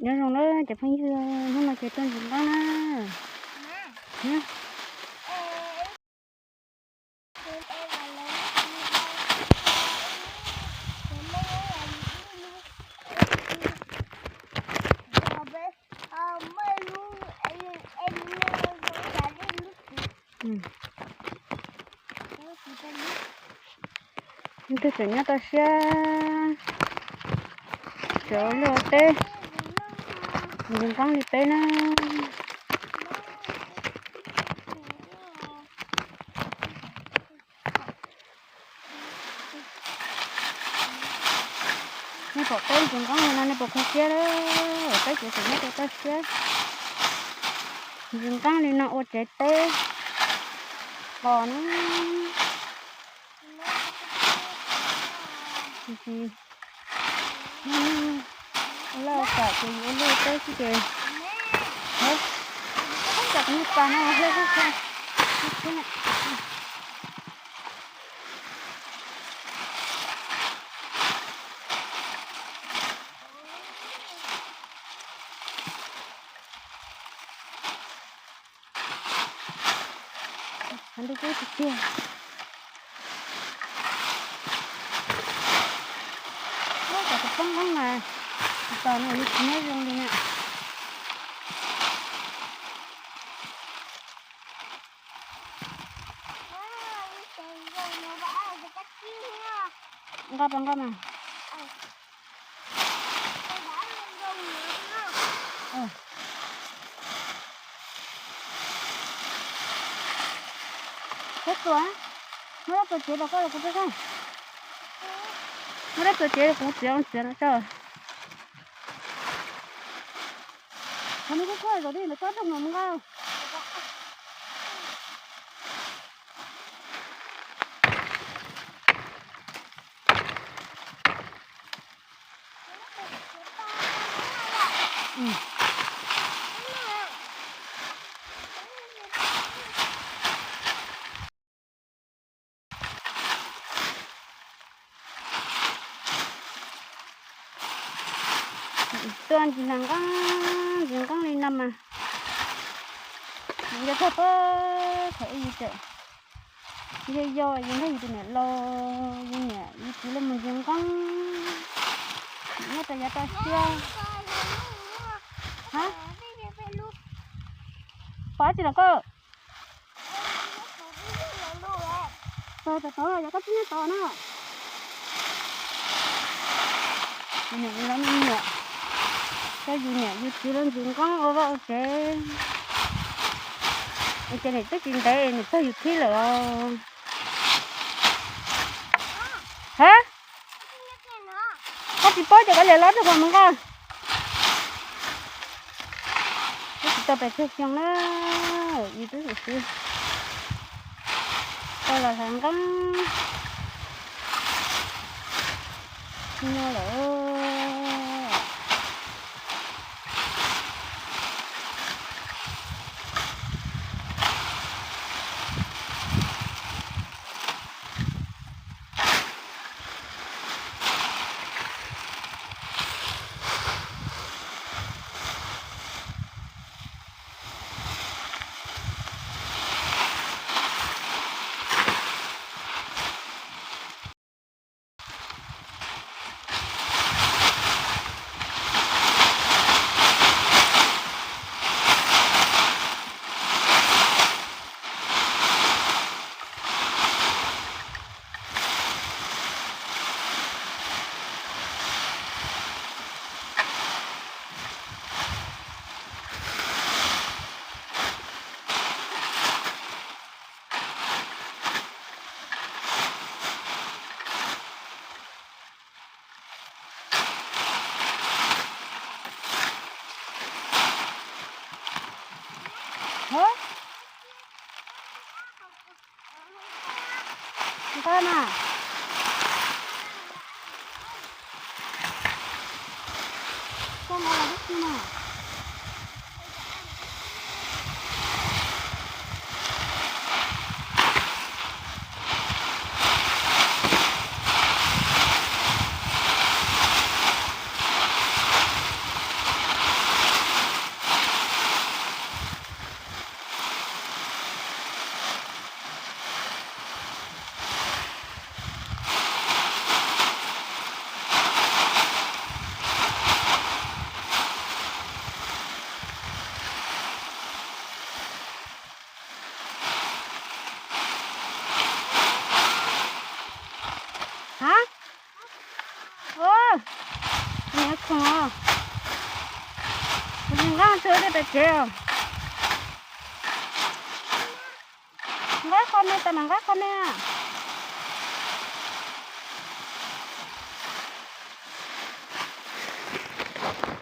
Nyob zoo na cov phooj ywg, hnub no ces tuaj ntsis nqeeb na. Leej twg tseem nyob toj siab, tseem ua liaj ua teb, ntsis nqeeb li peb na. Nej pom peb ntsis nqeeb li no nej puas kho siab lawm? Peb kuv tseem nyob rau toj siab, ntsis nqeeb li no ua tsev teb qos na. Ua laj kam ces yus ua liaj teb xwb ces, tab tom kuv niag pas no hle hle hle. Qhov ntawd twb tiag tiag. Ua cov tus poob nqeeb mas tos no yeej tsis nyob zoo li na. Nqa rau nqa mas. Peb tuaj, muab dab tuaj tsev rau koj los kuv peb koj. Muab dab tuaj tsev kuv txiav txiav no tso. Qhov no kuj koj zaum dib ntawd tsob rooj no mus nqa. Tuaj ntsis nqeeb ntsis nqeeb li no mas, yog tag pab thaum ub yus tseem yog yog yus nrog yus tus niam laus, yus niam yus txiv los mus ntsis nqeeb nyob rau yav toj siab. Pom dab tsi los koj? Tod tod tod, yog koj tsis nyob tod na. Yus niam yus los me nyuam, coj yus niam yus txiv los ntsis nqeeb ua vaj ua tsev. Ces niam twb tsis ntev niam txog yus thib lawm os. Ha? Koj tsis paub ces koj liam los rau qhov mus nqa. Twb tsis tau pes tsawg xyoo na, yus twb xwm xwb tau los hlais nqeeb no lawm. Nqa na. Koj nqa los ib tug na. Nqaij tso tej pem tsev os. Nqaij qho me, tas mam nqaij qho me.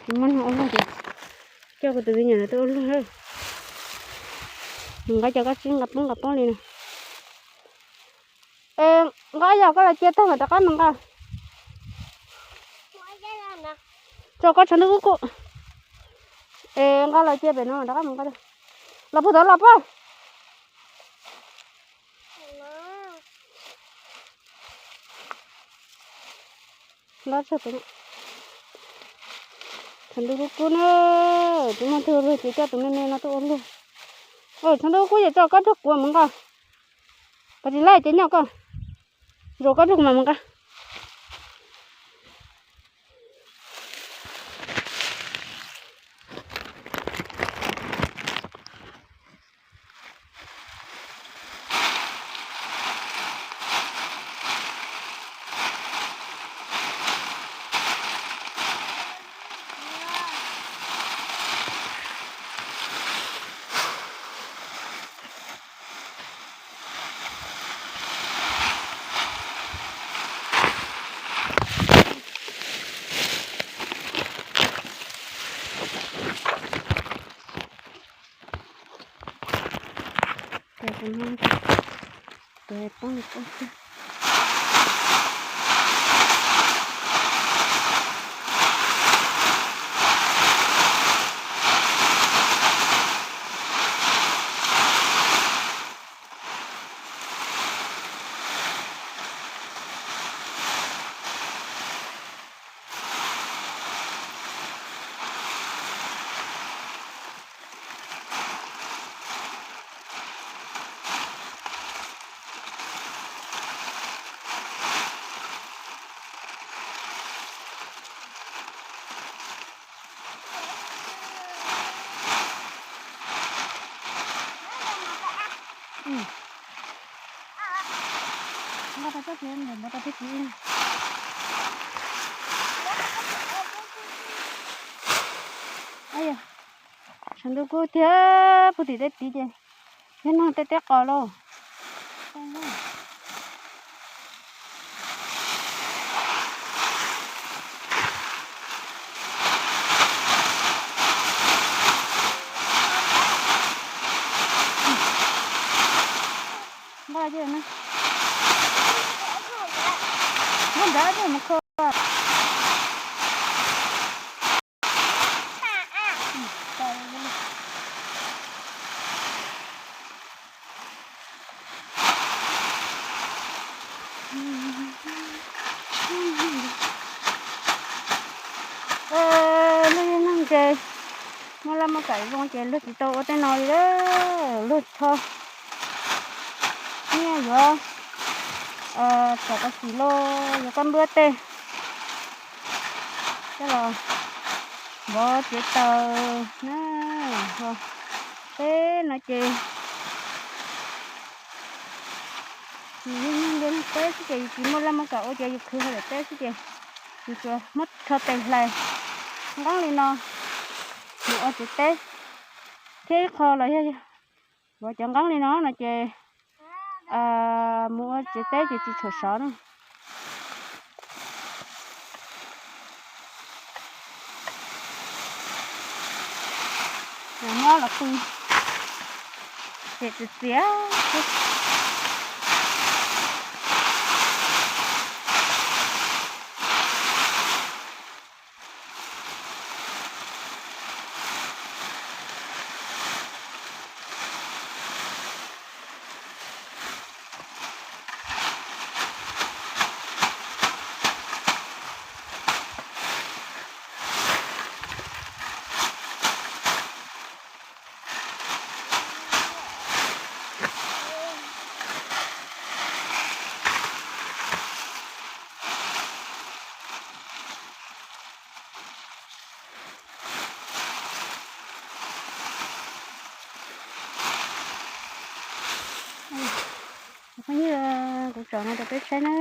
Tsis muaj neeg ua luag ces coj kuv tus me nyuam no tuaj ua luag. Nqa cov koj tsis nqa poob nqa poob li no. Es nqa yog koj los cia tag mam rov qab mus nqa. Tso koj tshav ntuj kub kub. Es nqa los cia pem no mam rov qab mus nqa. Los puag tod los puag. Nqa tshav ntuj kub kub na, tsis muaj twg ua luag ces coj tus me me no tuaj ua luag. Tshav ntuj kub kub ces tso koj nrog kuv mus nqa. Koj tsis laij ces nyob koj, zaum koj nrog kuv mam mus nqa. Tshav ntuj kub thiab puag tim tej tid ces yog neeg tej teb qos lauj. Nqa ces na, nqa nrad ces mus kho. Luag yog neeg ces muaj laj muaj kam zoo ces luag tsis tau ua tej no li lawm, luag tho nyiaj yuav txhom tau xim los yuav kab npwab tej coj los npov tsev taws na. Teb no ces yus yog neeg ntiaj teb xwb ces yus tsis muaj laj muaj kam ua ces yus khwv hauj lwm teb xwb ces yus tsuas muab rho tes hlais nqeeb li no mus ua tsev teb, thiab ib qho los yog vov cov nqeeb li no no ces mus ua tsev teb ces tsis tshua sov na. Nyob los pw ces txias txias xwb. Phooj ywg, kuv tsom no rau peb saib na.